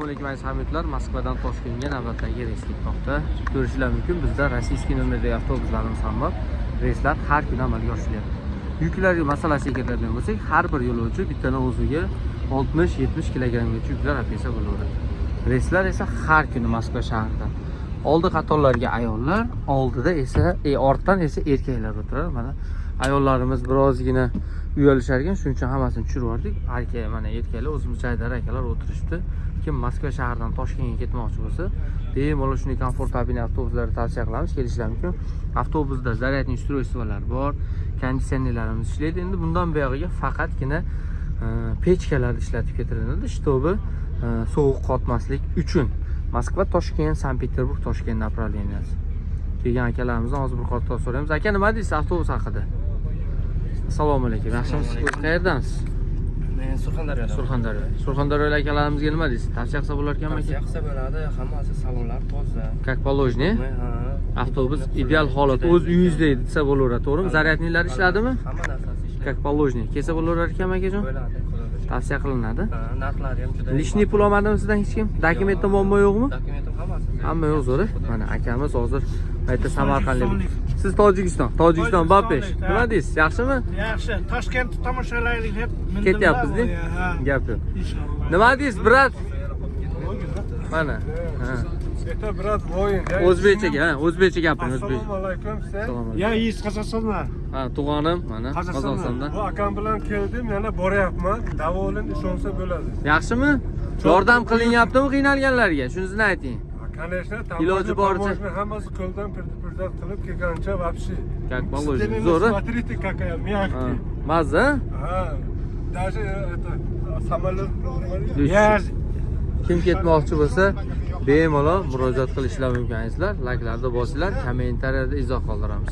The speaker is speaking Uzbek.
Assalomu alaykum, aziz hamyurtlar. Moskvadan Toshkentga navbatdagi reys ketmoqda. Ko'rishinglar mumkin, bizda российский nomerdagi avtobuslarimiz ham bor. Reyslar har kuni amalga oshirilyapti. Yuklar masalasiga keladigan bo'lsak, har bir yo'lovchi bittadan o'ziga 60-70 kilogrammgacha yuklar olib kelsa bo'laveradi. Reyslar esa har kuni Moskva shahridan. Oldi qatorlarga ayollar, oldida esa, ortdan esa erkaklar o'tiradi. Mana, ayollarimiz birozgina uyalishar ekan, shuning uchun hammasini tushirib yubordik. Erkak, mana, erkaklar, o'zimiz jaydari akalar o'tirishibdi. Kim Moskva shahridan Toshkentga ketmoqchi bo'lsa, bemalol shunday комфортабельный avtobuslarni tavsiya qilamiz, kelishlari mumkin. Avtobusda зарядный устройство lar bor, konditsionerlarimiz ishlaydi. Endi bundan buyog'iga faqatgina pechkalarni ishlatib ketiriladi, чтобы sovuq qotmaslik uchun. Moskva Toshkent, Sankt Peterburg Toshkent направления si. Kelgan akalarimizdan hozir bir qator so'raymiz. Aka, nima deysiz avtobus haqida? Assalomu alaykum. Yaxshimisiz? O'zi qayerdansiz? Men Surxondaryodan. Surxondaryo. Surxondaryolik akalarimizga nima deysiz? Tavsiya qilsa bo'lar ekanmi, aka? Tavsiya qilsa bo'ladi, hammasi salonlar toza. Как положено. Ha. Avtobus ideal holat, o'z uyingizdek desa bo'laveradi, to'g'rimi? Зарядный lar ishladimi? Hamma narsasi ishlaydi. Как положено. Kelsa bo'laverar ekanmi, akajon? Bo'ladi, xudoga shukr. Tavsiya qilinadi. Ha, narxlari ham juda. Лишний pul olmadimi sizdan hech kim? Dokumentda muammo yo'qmi? Dokumentim hammasi. Hamma yo'q, zo'ri. Mana, akamiz hozir aytdi, samarqandlik. Siz Tojikiston, Tojikiston Bapesh. Nima deysiz? Yaxshimi? Yaxshi, Toshkentni tomoshalaylik deb mindim. Ketyapmiz-da. Ha. Gap yo'q. Inshaalloh. Nima deysiz, брат? Mana. Ha. Это брат воин. O'zbekchaga, ha, o'zbekcha gapiring, o'zbekcha. Assalomu alaykum sen. Assalomu alaykum. Я из Казахстана. Ha, tug'anim, mana, Qozog'istondan. Qozog'istondan. Bu akam bilan keldim, yana boryapman. Доволен, ishonsa bo'ladi. Yaxshimi? Yordam qilinyaptimi qiynalganlarga? Shunisini ayting. Конечно, Iloji boricha. Таможня hammasi qo'ldan предупреждать qilib kelgancha вообще. Как положено. Сиденье, Zo'r, a? смотрите, какая Ha, мягкий. mazza? Ha, даже это самолет. Я Kim ketmoqchi bo'lsa, bemalol murojaat qilishlari mumkin, azizlar. Layklarni bosinglar, kommentariyada izoh qoldiramiz.